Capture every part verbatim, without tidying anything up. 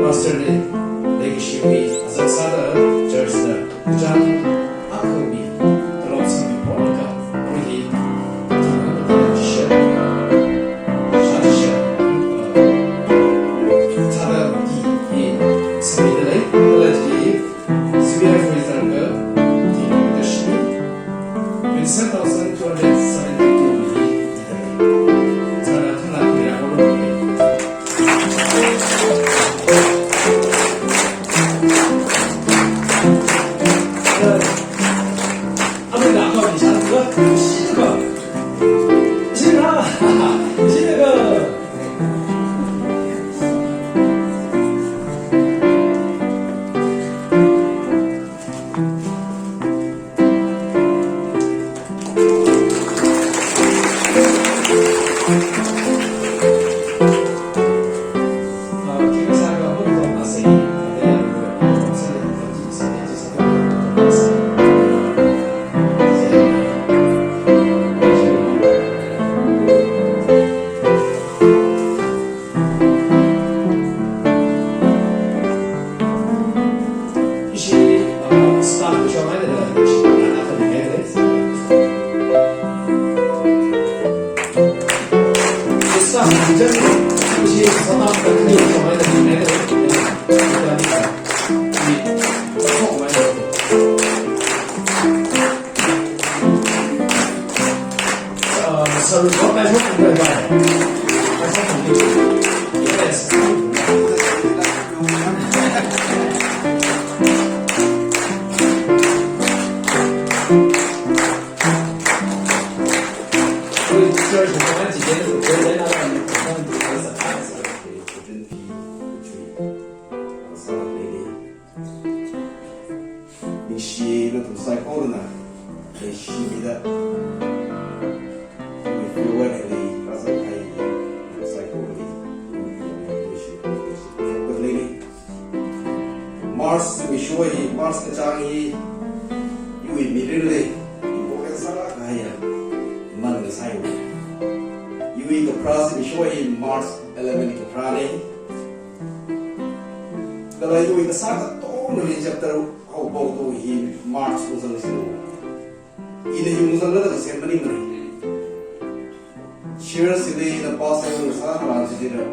Pastor li leikashiwui azak sāda church na kachāng akhawui talop sangmi phonika arui hi tingna mata shisha, shisha, sāda hi hi sangmida lei, kala chi C B I wui zangda tingna mata shini, twenty-seven thousand two hundred seventy-two hi. Ningshi nathum saikorana leishimida, iwui farewell hili rāzangkahai nathum saikorali, iwui ningshi, ningshi, ningshi. March zimiksho hi, March kachāng hi, iwui mirinli important sālāk kahaiya month ngasāi. Iwui kapharā zimiksho hi March eleven kapharāna. Kala iwui kasā katongali chapter haophok katonga hi March ungzang sino. Ina hi ungzanglaga kasem maningmana. Church li ina pastor ngasā tharan chili ra,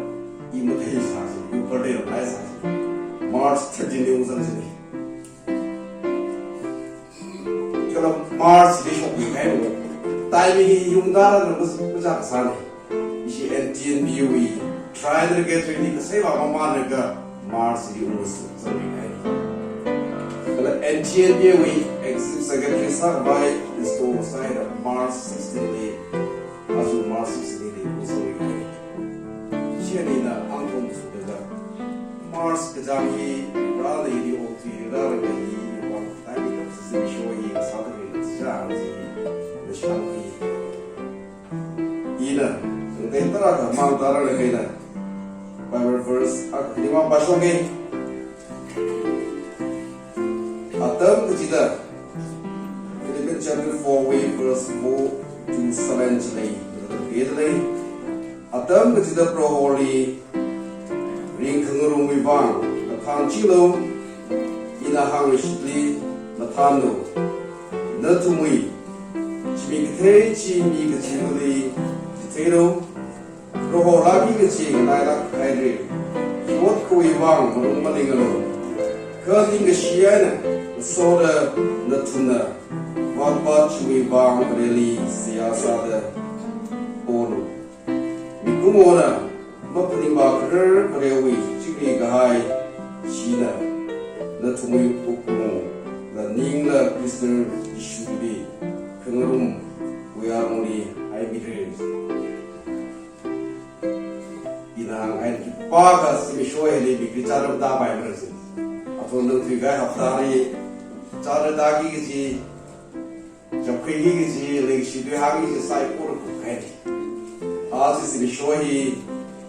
i matheisā chi, i birthday la matheisā chi. March thirteen li ungzang sini. Kala March li shokmi kahai lo. Timing hi ungda rāna mas-, mazā kasāna. Ishi N T N B wui Triennial Gathering li kasāva mamānlaga March li ungzangmi kahai. Kala N T N B wui Executive Secretary sākhavai install sāhaida March sixteen li, aja March sixteen li ungzangmi kahai. Ishi anina angkon sudala March kachāng hi rāli di ot hi rālaga hi, wang tai mi kap si show hi sāda ri na chang hi, na shang hi. Ina, tengteng tarākha mang tarālaga ina Bible verse akha hili mang pāshokge. Atam kachida, Philippians chapter four wui verse four to seven chili, hithāda hāngda lei. Atam kachida Proholi ringkhangarumwui vang kathān chilu, ina hāng Shitli mathānlu. Nathumwui shimli kathei chi mi kachivali chitheiro. Proho rāki kachi nganailāk haira. Ot khuiwui vang malung maningalu. Kha ningkashi eina soda nathumna vātpat chiwui vang Vareli seihā sāda polu. Mikumona maphaningmakarar Varewui chingri kahai china nathumwui wuklungla ningla Khrista Jishuli khangarumwui alungli haimira. Ina hānghai khipākha zimiksho hili mikri chara tāpaimara si. Athumna thuikahai haptali chara tāki kaji, chapkhuiki kaji, leikashi tui hāngki kaji saikora kupkahai. Aja zimiksho hi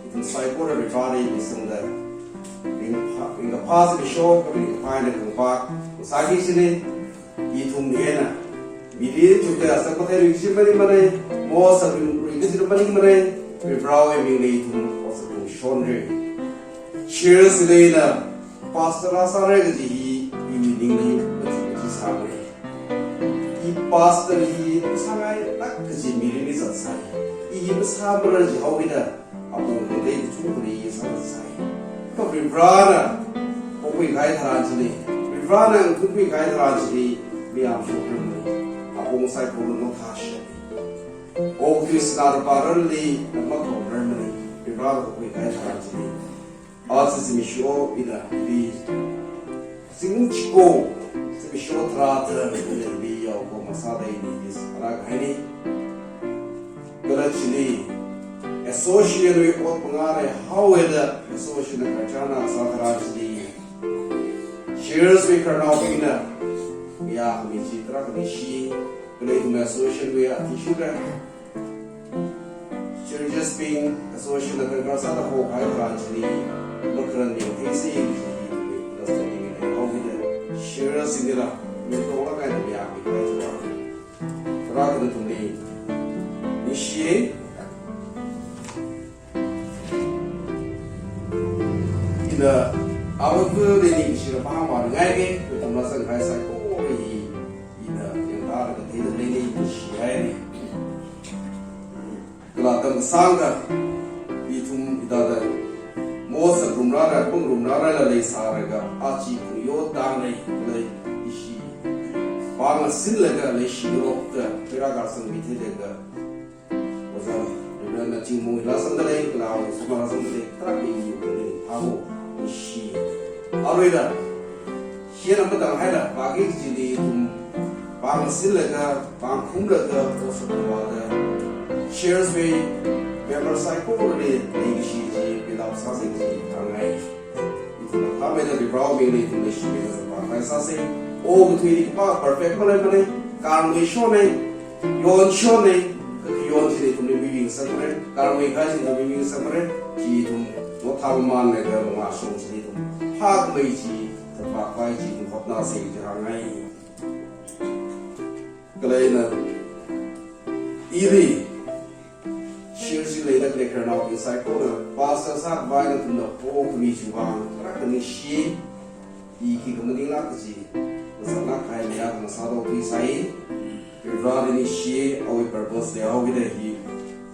ithum saikora Vareli misangda ringphā, ringkaphā zimiksho, kha ringkaphā eina khangapak sāki kajina. Ithum hina mili chukda sākathei ringshi maningmana, mosālui ringshi maningmana, Varewui mingli ithum otsak lungshonra. Church leina pastor sāra kaji hi iwui ningli machuk machuk sāmara. I pastor hi sāngailāk kaji mirinli zatsai. I masāmara jihaoda apong khangatei kachungkhali sāsai. Kha Varena hokhuikahai tharan chili, Varena ngakuikahai tharan chili, mi yamshokrar mani, apong saikora nothāshap. Okathui sinā rupā rarli, na makhorarmana, Varena hokhuikahai tharan chili. Aja zimiksho ina hili, zimiksho, zimiksho tharā tharā ina hili yaokahoma sāda ina hili sālākhaina. Kala chili association wui ot pangāra haoda association na khararchan sā tharan chili, church wui khararnaobingna ya khami chi tarākha ningshi. Kala ithum association wui athishurda, churches bing association na khararchan sāda hokahai tharan chili makharan mi theisi kaji hi understanding eina haoda, church sinila mi tonglāk eina mi akmi kahai tharan, tarākha nathumli ningshi. Ina awui kuli ningshira pāng vāngaike, nathumla sangkahai saikora hi ina yangda kathei da leili ningshihaira. Kala tamkasangkha ithum hithāda mosāngarumrara, pangarumrarala leisālaga, aja khangayot tānglei, lei ishi pāng ngasinlaga, leishi ngarokta, pera kasang mitheilaga, ojā Reverend Nathingmung hila sangda lei, kala awui sumara sangda lei, tarākha yu kali phāmo, ishi. Aruila, hina matānghaila, pāki kajili ithum pāng ngasinlaga, pāng khumlaga, otsak khavāda, church wui member saikorali leikashi chi build up sāsa kaji hāngngai. Ithumna khameida Varewui mingli ithum leishimida sāpai sāsa. Okathuili khipā perfect maleimana, kangmeishona, yonshona, kha khayon chili ithumli miwui ngasakmara, kangmeikahai chili ithumli miwui ngasakmara, chi ithum ngathā mamānlaga mangāshong chili ithum phākhamei chi, sāpai chi ithum hotnāsa kaji hāngngai. Kala ina ili, church li leida khalei khararnaobing saikora, pastor sākhavai nathumna hokhami chiwui vang tarākha ningshi, i khikha maninglāk kaji, mazanglāk kahai mayā masāda thuisai, Vareli ningshi, awui purpose leihaokida hi,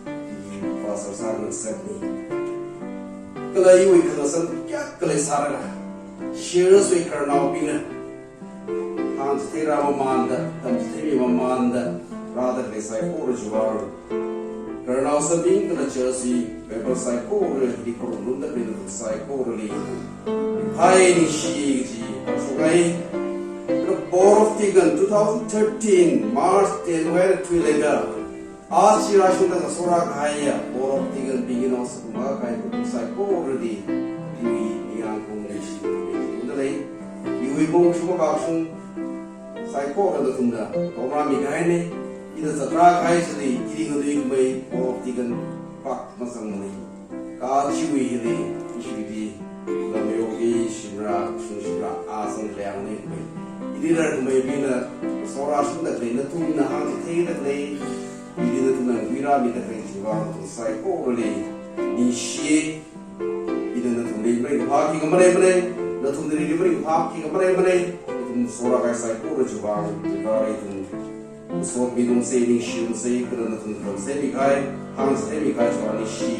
i pastor sāngasakna. Kala iwui khangasan kayākha leisālala, church wui khararnaobingna hāngchitheira mamānda, tamchitheimi mamānda, rāda khalei saikora chiwui vang, khararnaosabing kala church wui member saikora, hili kharumrumda khalei saikora li, phai ningshi kaji hāngshokngai. Kala Board of Deacon two thousand thirteen March ten wui eina thuilaga, aja rāshungda ngasorākahaiya Board of Deacon bingna otsak makahai kathum saikorali, iwui ningyāng kong ningshi, ningshida lei. Iwui kong shuma kashung saikora nathumna tongrāmi kahaina. Ina zatrākahai chili, ili nganuikhamei Board of Deacon pak mazangmana. Kha chiwui hili, ishiwui hili, lamyoki shimra, shung shimra, azang leang leikhamei. Ili rarkhameibingna, sorāshungda khalei, nathumna hāngchitheida khalei, ili nathumna nganuirāmida khalei chiwui vang nathum saikorali ningshi. Ina nathumli maringphā khikha maleimana, nathumli maringphā khikha maleimana, nathum Soda kahai saikora chiwui vang, chiwui vang ithum sot midung se, ningshiyung se, kala nathum nathum semikahai, hāngsa semikahai chiwui vang ningshi.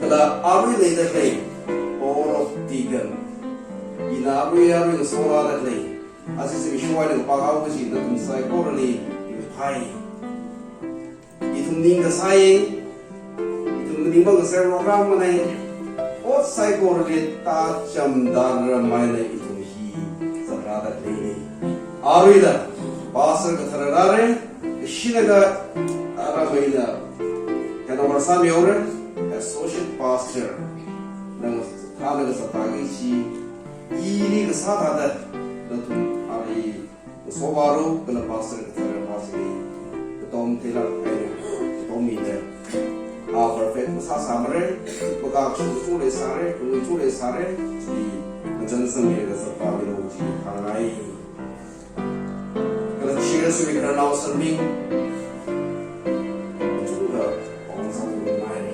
Kala arui leida khalei Board of Deacon, ina arui arui soda da khalei, aja zimiksho eina kapā haoki kaji nathum saikorali ringphai. Ithum ning kasā, ithum ning mang kasā program manei. Ot saikorali tācham tharan mai na ithum hi zatrada khalei. Aruila, Pastor kathara rāre, shinaga ara mai na, kano mar sāmihaore, Associate Pastor, nang thāna kasā tāki chi, ili kasā thāda, nathum ari Soda ro, kala pastor kathara pastor li, katom theilāk eina, katom mida. A perfect masāsāmara, paka kashung chungda sāra, khalui chungda sāra, chi, ngachān sangmi kasā pāmi lo chi, hāngngai. Kala chira sui khararnao sangmi, chungda, ong sangmi mai.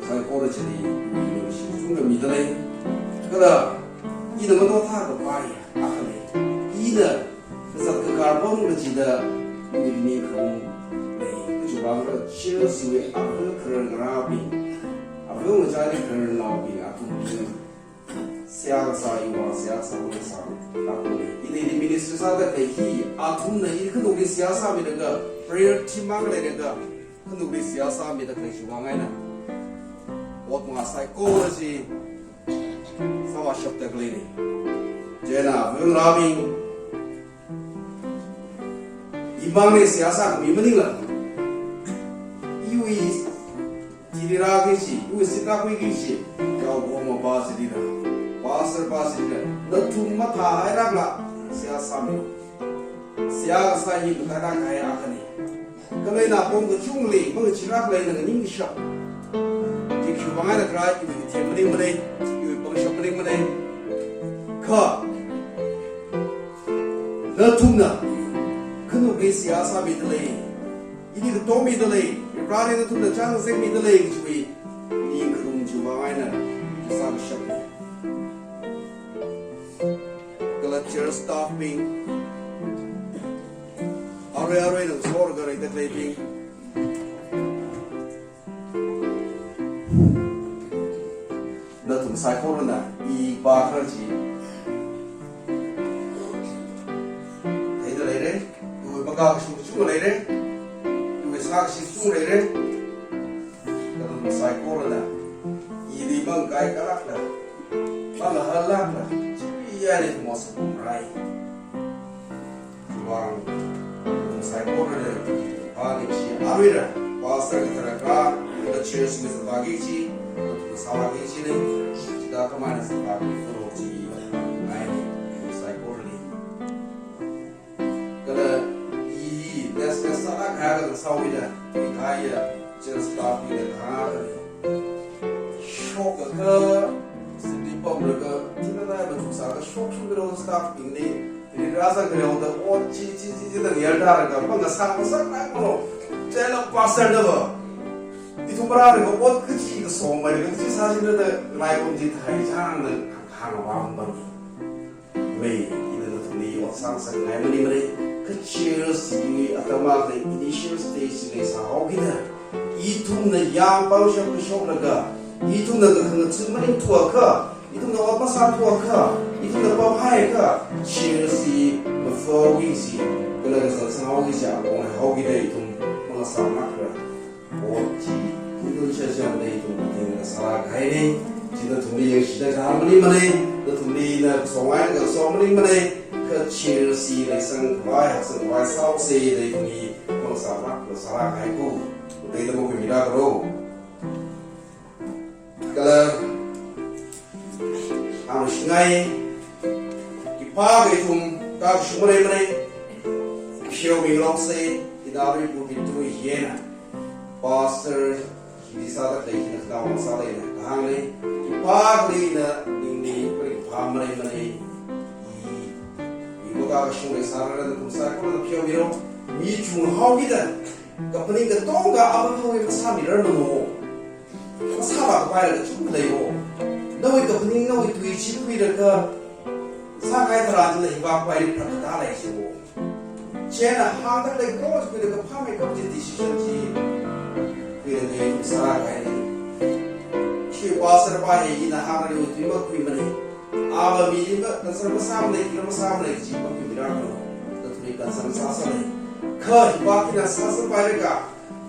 Saikora chili, iwui ningshi chungda mida lei. Kala, ina matothā kapai, akhali. Ina, kazat kakar pam kachida, iwui ning kharum lei. Kachiwui vang kha, chira sui, akhali khararngarābing. Akhali ngachāli khararnaobing, athum bing. Seihā kasā iwui vang, seihā kasā kasā, akhali. Ina ili ministry sāda khalei hi, athumna ili khanukli seihā sāmida kha, prayer team mang leida kha, khanukli seihā sāmida khalei chiwui vang eina. Ot manga saikora chi, sāvāshapda khalei ni. Chieina, akhali ngarābing. Imangli seihā sākhami maningla. Iwui chili rāki kaji, iwui seat rākhui kaji, yaokahoma pa chili rā. Pastor pa chili rā. Nathum mathāhailākla, seihā sāmi. Seihā kasā hi mathālāk kahai akhali. Kala ina apong kachungli, mangachirākla ina nganing kashap. Chiwui vang eina kharā, iwui kathem maningmanei, iwui pangshap maningmanei. Kha, nathumna, khanukli seihā sāmida lei, ili katom mida lei, Vareli nathumna chānjam sāmida lei, chiwui, ning kharum chiwui vang eina, sākashap. Kala church staff bing, arui arui nang sor karai da khaleibing. Nathum saikorana, i pa kharā chi. Theida leira, iwui paka kashung kachung leira, iwui sākashi kachung leira. Nathum saikorana, ili mang kaikalākla, mangahalākla, chiyali mosapum rai. Chiwui vang, nathum saikorali, pa ningshi aruila, pastor kathara kha, kala church mi zatvāki kaji, nathum sāvāki kaji lei, chithāda khamana zatvāki khulo chi, ngai, nathum saikorali. Kala, i, let's, let's, sālāk kahai kala sāwuida, i kaya, church staff li kala, shok kha, sili pamlaga, thina nai machuk sākha, shok shok miro staff bingli, Ina rāsang khaleo da ot chi, chi, chi, chi da ngayar tharākha, pangkasang, kasang nai mano. Chieina pastor na va. Ithum rālaga ot kachi kasong mai, kachi sāchina da nai kum chi thai chang da hāngvāpam. Mei, ina nathumli ot sāngasakngai maningmanei. Kha church li atam akhali initial stage li sāhaokida. Ithumna yāmpao shap kashoklaga, ithumna kakhangachun maningthuakha, ithumna ot masāthuakha, ithumna pamhaiakha, church hi mafao kaji, kala kazat sanghaoki kaji, apong haoki da ithum mangasāmakra. Ot chi, ithum shāshāda ithum kathing kasā kahainei, chi nathumli yangshida kahāng maningmanei, nathumli ina kasongai kasong maningmanei, kha church hi leisangkhavai, haksangkhavai sāhaosa da ithumli mangasāmakra sāra kahai ko. Dai da mokhuimida kalo. Kala, hāngshingai, khipākha ithum, kashung maleimanei, pheomingaroksei, ina arui pulpit tui hina, pastor, hili sāda khalei hina khanao sāda ina, kahāngnei, khipākhali ina, ningli, pari phā maleimanei, i, i makashung lei sāra nathum saikora pheomiro, mi chunghaokida, kaphaning katonga apam hoi masāmirarmano. Masāvākapaila kachungkha leio. Nawui kaphaning, nawui tui chi khuilaga, sākahai Tharan chili hiva pairi pratata lei siwo. Chieina hāngda lei ko, khuida kaphāmei kaji decision chi khuida ngai sāra kahaina. Chi pastor pa hi ina hāngda lei tui makhuimana. Ava mili ma concern masāmana, kila masāmana chi makhuimira ko. Nathumli concern sāsālei. Kha hiva kina sāsā paira ka.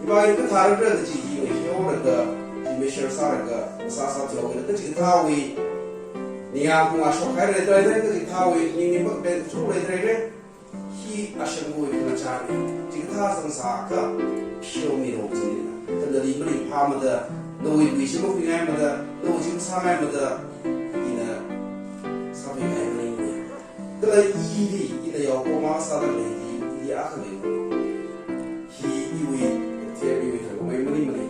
Hiva hi kathā rāra kaji hi ngai hiyo rāka, chi measure sāra ka, sāsā tilo kina kachikathāwui ningyāng khaunga shokhaira, trai trai kachikathāwui ningning makapeng chu lei trai trai. Hi ashangwui khamachāna. Chikathā sāsā ka, pheomiro china. Kha nali maringphāmada, nawui tui chi makhuingaimada, nawui chi masāngaimada, ina sāphingai maning. Kala ili, ina yaokahoma sāda leili, ili akha lei. Hi iwui, thei iwui thangkhamei maningmana.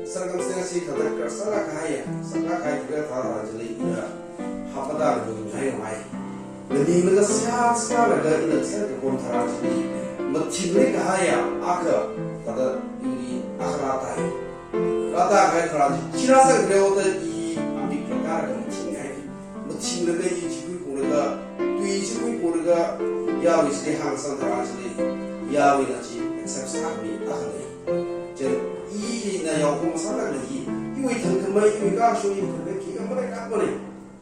Circumstance hi thāda kar sālāk kahaiya, sālāk kahai kira thāda chili ina hapmada lei ngai ngai. Maninglaga sā sālaga ina sākapam tharan chili, mathingli kahaiya, akha, thāda ili akha rātai. Rāda kahai tharan chi, chira sākapam tharan i amik rākara ka mathing hai. Mathinglaga i chi khuikhuilaga, tui chi khuikhuilaga, yaruili hāngsang tharan chili, yaruina chi accept sāmi akha lei. Chieina ina yaokahoma sāda lei hi, iwui thangkhamei, iwui kasho, iwui thangkhamei khikha maleilākmana.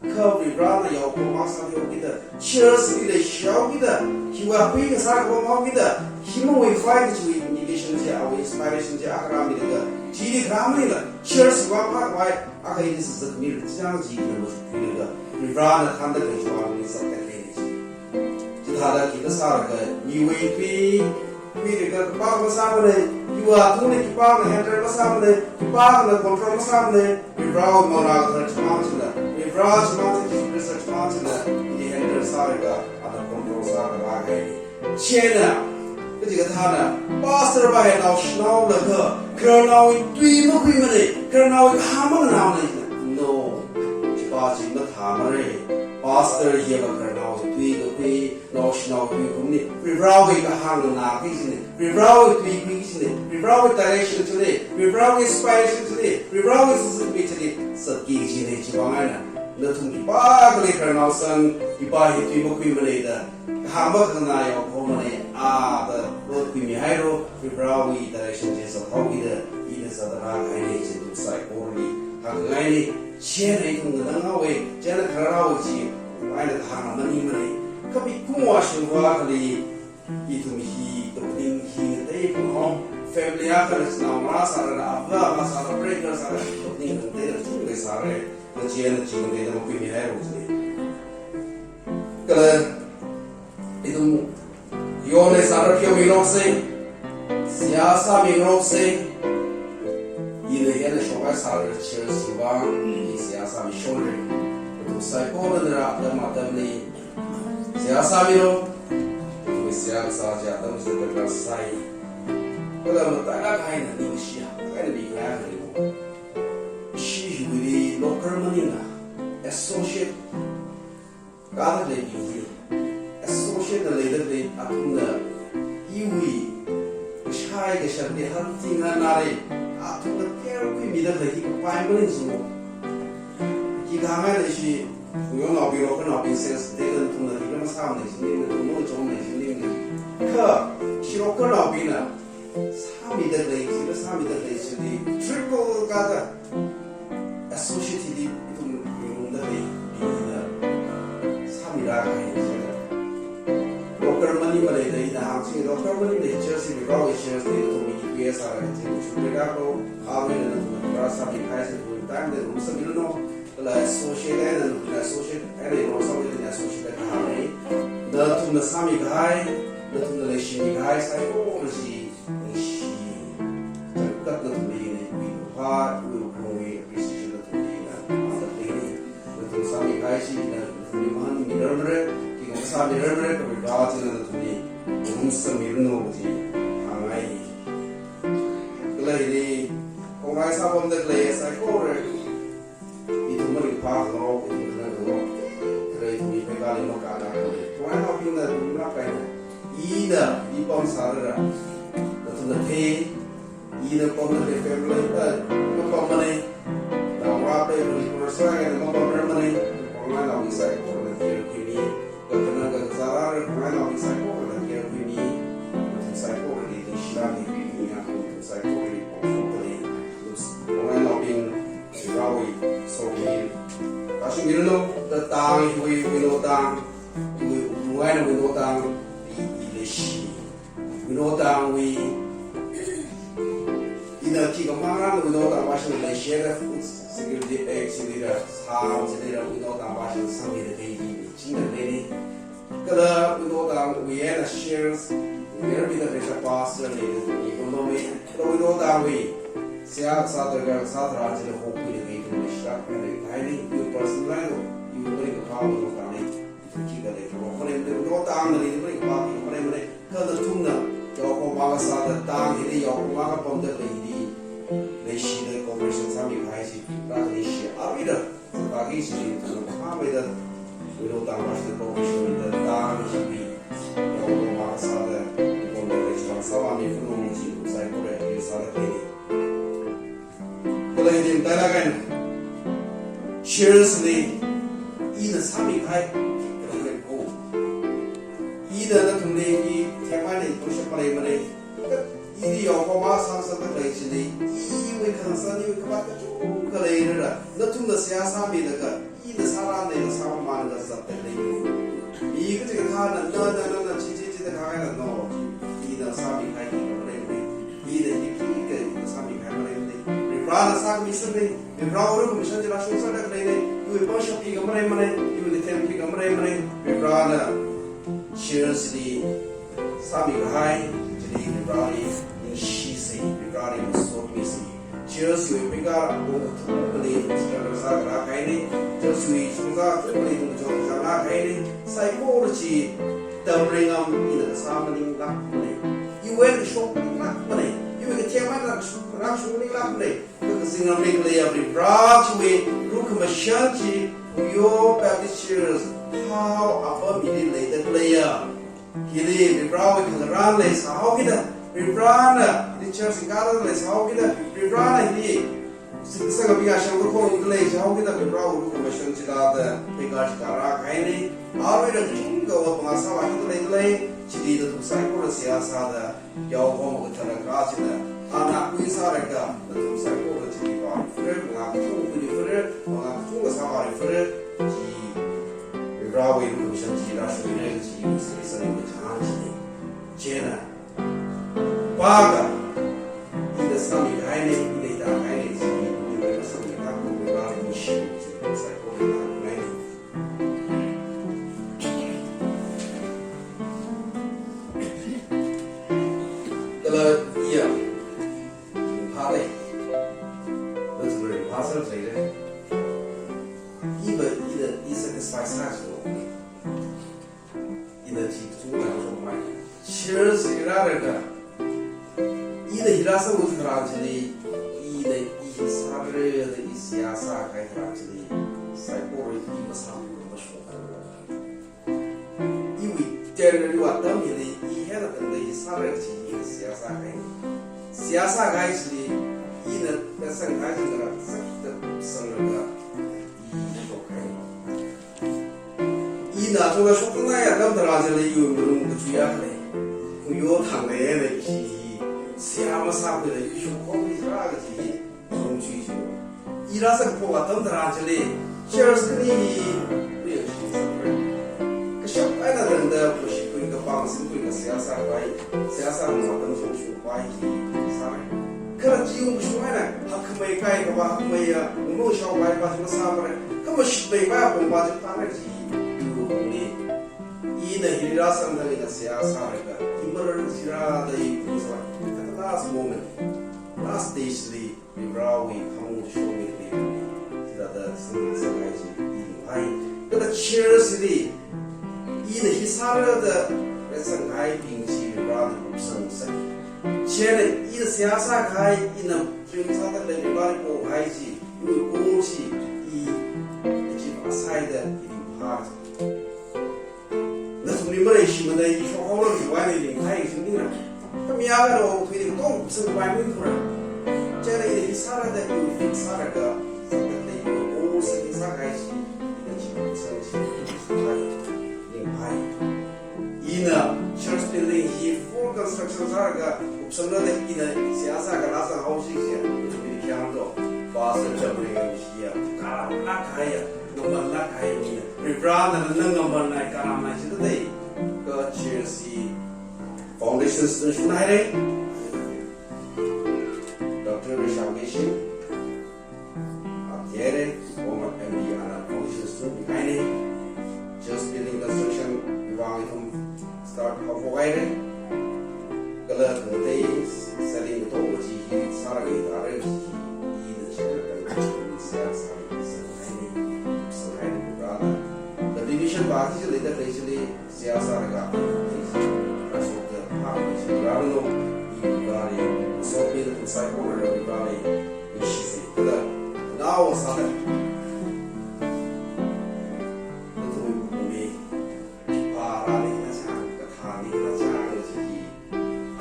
Kha Varivarana yaokahoma sāhaokida, church li leishihaokida, hiva khui kasā kapam haokida, himawui fight chiwui indication chi, awui inspiration chi akha rāmilaga, chili khamila, church va phatvai, akha ini sāsā khamira, chang chi ina mashukhuilaga, Varivarana thānda kachivang ni sāda lei chi. Chithāda kina sāra ka, miwui tui, khuilaga khipākha masāmana, yuwa tungli khipākhana handle masāmana, khipākhana control masāmana, Varewui Manglā Kathara chimang china, Vare chimang china, Jishu Khrista chimang china, ili handle sālaga, ana control sālaga lākahai. Chieina, kachikathāna, pastor pa hi naoshinaolaga, khararnaowui tui makhuimana, khararnaowui kahāng manganāmana. No, chipa chi mathāmara. Pastor hiva khararnaowui tui kakhui, naoshinao tui khuimana, Varewui kahāng nganāki kajina, Varewui tui khui kajina, Varewui direction chili, Varewui inspiration chili, Varewui sāsāmi chili, sāki kajina chiwui vang eina. Nathum khipākhali khararnao sang, khipā hi tui makhuimana da, kahāng makhanganā yaokahomana, a da, rot khuimihairo, Varewui direction chi sāhaokida, ina sāda rākahaina chi nathum saikorali hāngngaina. Chieina ithum nganāhaowa, chieina khararhaowa chi, eina kahāng maningmana. Kha mikumo ashangva akhali, ithum hi kaphaning hi ngatei pung hom, family akhala chinaongarā sāra, ava avā sāra, pregnant sāra, kaphaning ngatei da chungda sāra, na chieina chi ngateida makhuimihairo china. Kala, ithum yonle sāra pheomiroksa, seihā sāmiroksa, ina hina shokai sāra church vang, i seihā sāmishonra. Ithum saikorana atam atamli seihā sāmiro, ithum seihā kasā chi atam sāda kasāi. Kala matailāk eina ningshiya, eina mikahai eina lei. Ishi hiwuili local maningla, associate kathā leibing hi, associate na leida lei, athumna iwui kashai kashanli hāngtinga nare, athumna care khuimida lei hi kapai maningshiwo. Khi kahāng eina ishi, yonnaobing, localnaobing sense, de nathumna hi kha masāmana jini, nathum machonmana jini. Kha, ishi localnaobingna sāmida lei, chila sāmida lei, chili triple kathā associate li ithum ringungda lei, bingna sāmira kahai china. Local maningmana da ina hāngching, local maningmana church li, Varewui church li, ithum mi P S R chi, church li ka ko, arui na ithum ra sāmikahai chi, ithum time da room sāmilo no, kala associate eina, ithum associate eina, room sāmilo na associate da kahāngna. Nathumna sāmikahai, nathumna leishimikahai, saikora chi, ningshi, changkhat nathumli ina iwui phā, iwui appreciation nathumli ina, ina, nathum sāmikahai chi ina, nathumli mahāngmirarmara, khi kha masāmirarmara, kha Vare china nathumli, room sāmiranu kaji, hāngngai. Kala hili, khongrai sāpamda khalei saikora, ithum maringphā khangarok, ithum khanang khangarok, kala ithum iphei kali makāna khangarok. Khongrai naobingna ithum lākkaina. Ina, ipam sāra. Nathumna thei, ina pamda khalei family, eh, mapamana. Naongarā family, kura sāra eina mapamrarmana. Khongrai naobing saikorana care khuimi. Kakhanang Kaina Wungnao Tangli leishi. Wungnao Tangwui, ina khikha mangarān Wungnao Tang vāshungda leishida, Food Security Act chilila, sāng chilila, Wungnao Tang vāshungda sangmida khalei hi chingda leini. Kala Wungnao Tangwui eina shares, ngarmida khalei pastor leida, economy, kala Wungnao Tangwui seihā kasā, darkar kasā tharan chili hokhuida khalei ithum leishilāk eina leikahaina, iwui personal life lo, iwui maringkaphā Wungnao Tangli. Khikha leikha maleimanei, Wungnao Tangna leida maringkaphā khikha maleimanei, kha nathumna yaokahoma kasāda tang hili yaokahoma kapamda khalei hili leishida cooperation sāmikahai chi, rākhani shi arida, sātaki chili ithumna mahameida, Wungnao Tang vāshungda cooperation mida tang hiwui yaokahoma kasāda kapamda khalei chi vāsāvāmi phanong chi saikora hi sāda khaleini. Kala hili matailāk eina, shares li ina sāmikahai, kala hili ko, ina nathumli i themai ni pangshap maleimanei. Ili yaokahoma sāngasakda khalei chili, iwui khangasan, iwui khavāt kachungkha leirara, nathumna seihā sāmilaga, ina sārānei, ina sāmamānei da zatda khalei. Mi kachikathāna, na, na, na, na, chi, chi, chi da kahai eina, no, ina sāmikahai khikha maleimanei, ina hi khikha ina sāmikahai maleimanei. Varivarāna sāmi sānei, Varivarāwui commission chila shungserda khaleinei, iwui pangshap khikha maleimanei, iwui kathem khikha maleimanei, Varivarāna shares li sāmikahai chili Varivarāli ningshisei, Varivarāli masotmisei. Shares wui pingkar apong kathum kali sāngasakra kahainei, shares wui sāngasakra kathum kali tungchon sāngasakra kahainei, saikora chi tamringam ina kasā maninglākmanei. Iwui eina shokmaningmanei. Iwui kathemwui eina rāshok maninglākmanei. Kha kazingram li khaleiya Varivarā chiwui rukhamashan chi Puyo Baptist Church hao apam hili leida khaleiya. Hili Varivarāwui khangarān leisāhaokida, Varivarāna hili church kara leisāhaokida, Varivarāna hili singkasang abing ashang kakhong leisāhaokida, Varivarāwui rukhamashan chithāda pingkar chikara kahainei. Aruila kachungkhava pangā sāvākida leidalei, chili nathum saikora seihā sāda, yaokahoma kathara kachina, ana kui sālaga, nathum saikora chili vārefer, mangā kachungkha kuirefer, mangā kachungkha sāvārefer, chi Varivarāwui rukhamashan chi rāshokmira kaji, sāsāngai kachāng chinei. Chieina, pākha, ina sāmikahainei, ina hithākahainei chi, ina sāmikahai Varivarāli ningshi, chi saikora ina ngainei. Kala iya, phālei. That's very positive, lady. Iva, ina, i satisfy sāsālu. Ina chi kachungkha shokmai. Shares li rālaga, ina hi rāsāngasak tharan chili, ina i hi sāra da i seihā sākahai tharan chili, saikora i masāmana mashokmana. Iwui tenre iwui atam hili, i hina tangda i sāra chi i seihā sākahai. Seihā sākahai chili, ina kasānghai chili rāsāda sālaga, i shokkahai. Ina chungda shokngai atam tharan chili iwui malung kachuiya khalei. Khuyo thanglei eina ishi hi seihā masākhuila i shokhaora kaji malung chuiya. I rāsākaphok atam tharan chili, shares khani hi, kashap eina tangda, kashap kui kapang, singkui kaseihā sākhavai, seihā sāngai atam shong shong khavai hi sāra. Kha chi ungshung eina, hakmei kaikha va, hakmeiya, ungshung shaokhavai va chi masāmara. Kha mashitmei va, apong va chi phāra chi, iwui apongli. Ina hi rāsāngai eina seihā sālaga, imarar chira da i kusā. At the last moment, last stage li, Varivarāwui khamong shongmi khalei, chithāda sāngasakngai chi i ringphāi. Kala shares li, ina hi sāra da rāsānghaibing chi Varivarāna kupsangsa. Chieina ina seihā sākahai, ina dream sāda khalei Varivarāli pokahai chi, iwui goal chi, i achieve sāsai da i ringphā. Nathumli mareishimanei, i shokhaora chiwui eina ringphāi singdingra. Kha mi akhana okathuili katong sangpai maningthura. Chieina i hi sāra da i fix sālaga, sāda khalei i goal sāki sākahai chi, ina chi kupsang chi, ringphāi. Ina church building hi full construction sālaga, kupsangra da ina seihā sākha rāsānghaosi chi, mi kayāngdo, pastor Jamring chiya, karamlāk kahaiya, ngamanlāk kahai mina. Varivarāna nana ngamanai, karamnai chithāda, Session student haire. Doctor Risham Kishim. Aptiere, former M D ana foundation student haire. Just building construction, vivang itum start haophok haire. Kala tangtei setting katonga chi hi sāra ngai tare chi hi ina chena tangtei seihā sāra ngai sāra ngai ni, sāra ngai ni brother. The division ba hi chili da khalei chili seihā sālaga, sokta ha khalei chili rālu no, i brother, sopi na tum saikora brother, i shi se kala, nao sāda. Nathum mi, pa rani na chang, kathā ni na chang, chi hi.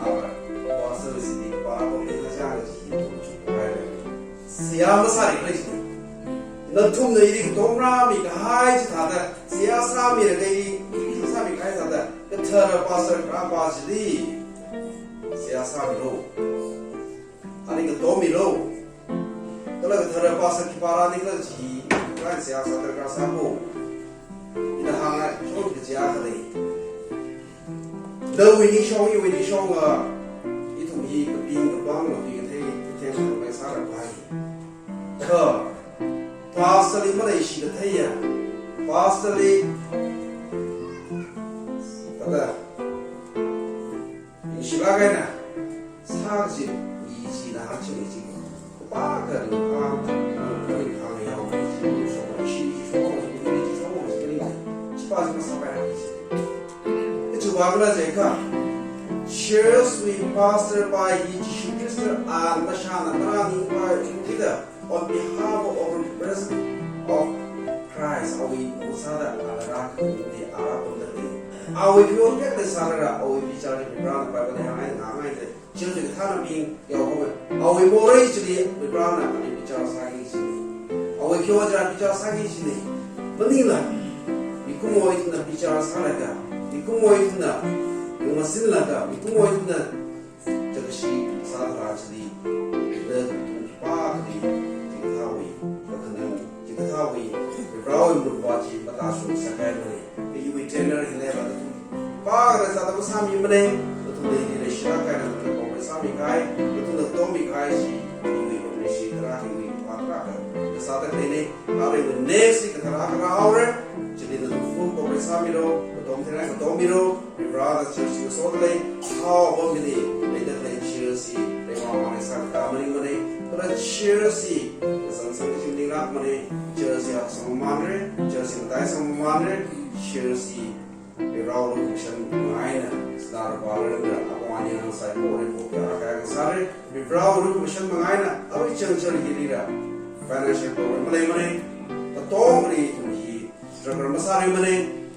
Ara, pastor sidi pa ko ni na chang, chi hi, tum chu pai le. Seihā masāri khalei chi. Nathumna ili katonga rāmi kahai chithāda, seihā sāmira kali, sāmi kahai thāda, kathara pastor kharā pa chili seihā sāmilu. Ani katom milu. Kala kathara pastor khipā rāni khala chi, kala seihā sāda kharā sāko. Ina hāngngai, shong kaja khalei. Nawui ningshong, iwui ningshong a, ithum hi kaping kapāng, kaping kathei, kathei sāra pai. Kha, pastor li maleishida theiya, pastor li, thāda, ningshilāk eina, sākazip, i china hāngching i chi. Pākha ringphā, ringphā yao, i chi, shong, i chi, i chi, shong, i chi, shong, i chi, ringphā, chi pa chi masāpai rā i chi. Ichiwui vang khala jiakha, church wui pastor pa hi Jishu Khrista an mashana marāning pa kida, on behalf of the presence of Christ, awui ot sāda, ara khanuda, ara pamda lei. Awui pheowa kayākha sālala, awui bichar hi Bible, Bible hāngngai, hāngngai de. Church kathānabing yaohomei. Awui morei chili Bible na ani bichar sāki kajina. Awui pheowa chili bichar sāki kajina. Maningla, mikumo ithumna bichar sālaga, mikumo ithumna yangmasinlaga, mikumo ithumna chakashi sāda chili, le pa kali, chikathāwui, kakhanang, chikathāwui, Bible wui murva chi matāshung sākahaimana. Iwui tenure hi leiva nathum pākha sāda masāmimana, nathumna ili leishilāk eina nathumna cooperate sāmi kahai, nathumna katom mi kahai chi, iwui cooperation tarākha, iwui pa tarākha, kasāda khaleina, arui next week kathara kharā haora, chili nathum full cooperate sāmilu, katom theingai katom milu, Bible na church hi soda lei, haowa pam mili, leida khalei church hi, leimamang leisā ka maningmana, kala church hi, kasang sang chi maninglākmana, church hi akha sāmamanra, church hi matai sāmamanra, church hi, Bible wui mission manga eina, sāda rāpamlala, apong ani ang saikora, ko kayākha sāra, Bible wui mission manga eina, arui chang chang hi lira, financial problem maleimana, katongli ithum hi, struggle masārimana,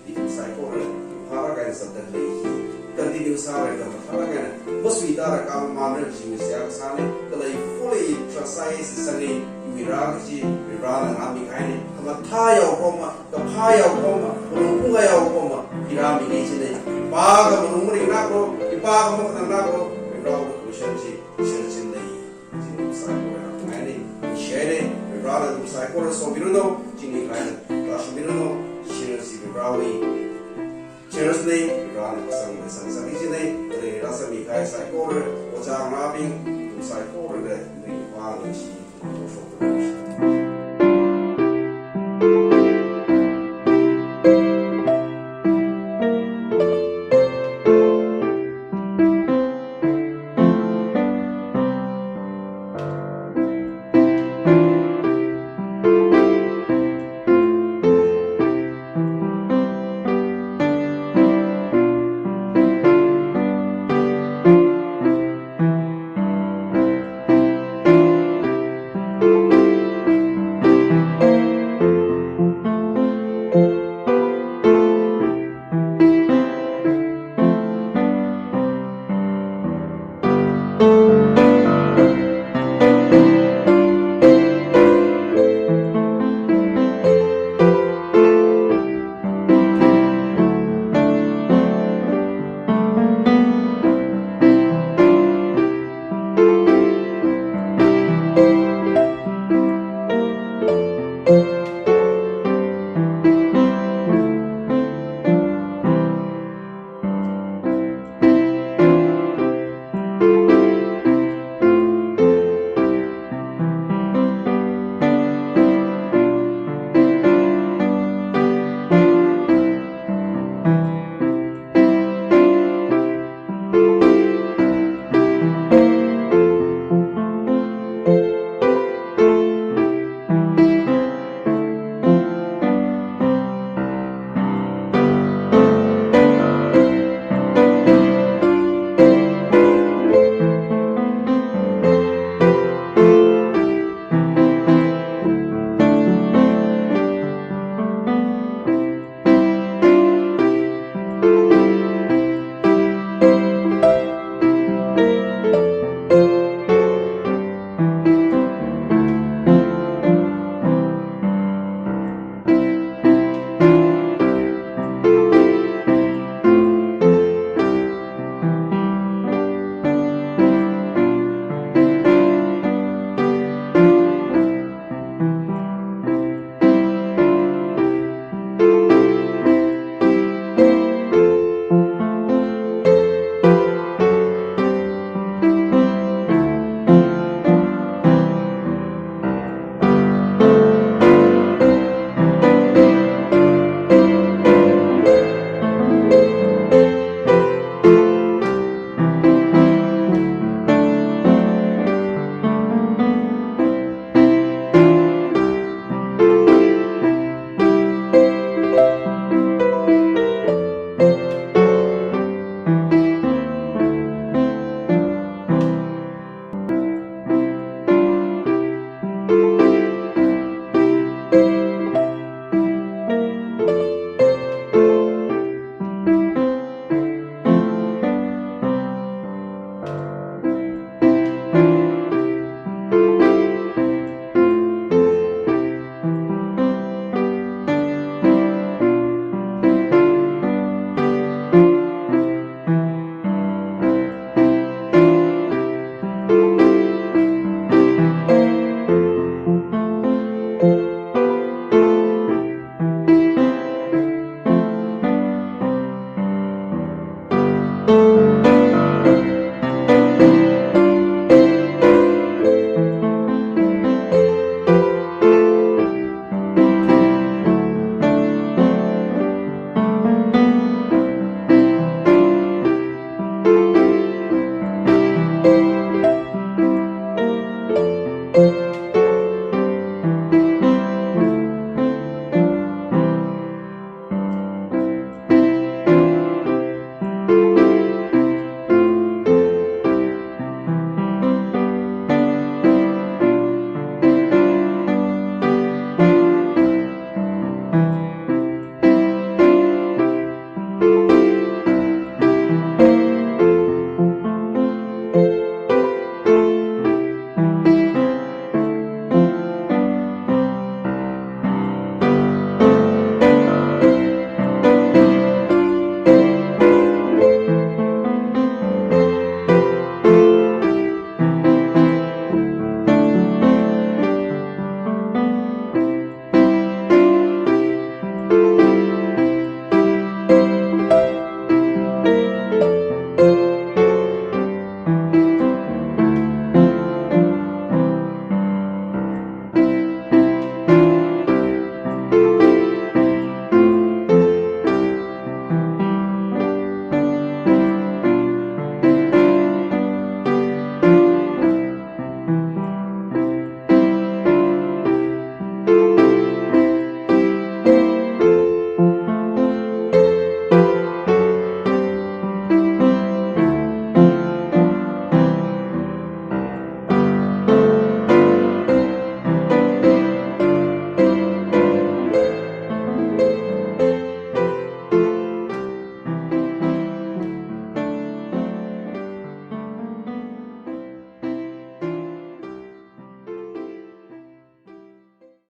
ithum saikora, phālāk eina sāda lei hi, continue sālaga mathālāk eina, masuitālāk mamanra chiwui seihā kasāna, kala i fully trust sāi sāsanga, iwui rā kaji, Bible na rāmi kahaina, khamathā yaokhoma, kaphā yaokhoma, malung phungkha yaokhoma, i rāmi kajina, pākha malung maringlāklu, i pākha makhananglāklu, Bible wui mission chi, mission chi lei. Chili nathum saikora hāngngaina, share, Bible na nathum saikora somiranu, chili khaina, tāshungmiranu, church hi Bible wui church na, Bible na kasang na sang sāki kajina, kala rāsāmi kahai saikora, ojā ngarābing, nathum saikora da, iwui pa na chi, nathum shokta.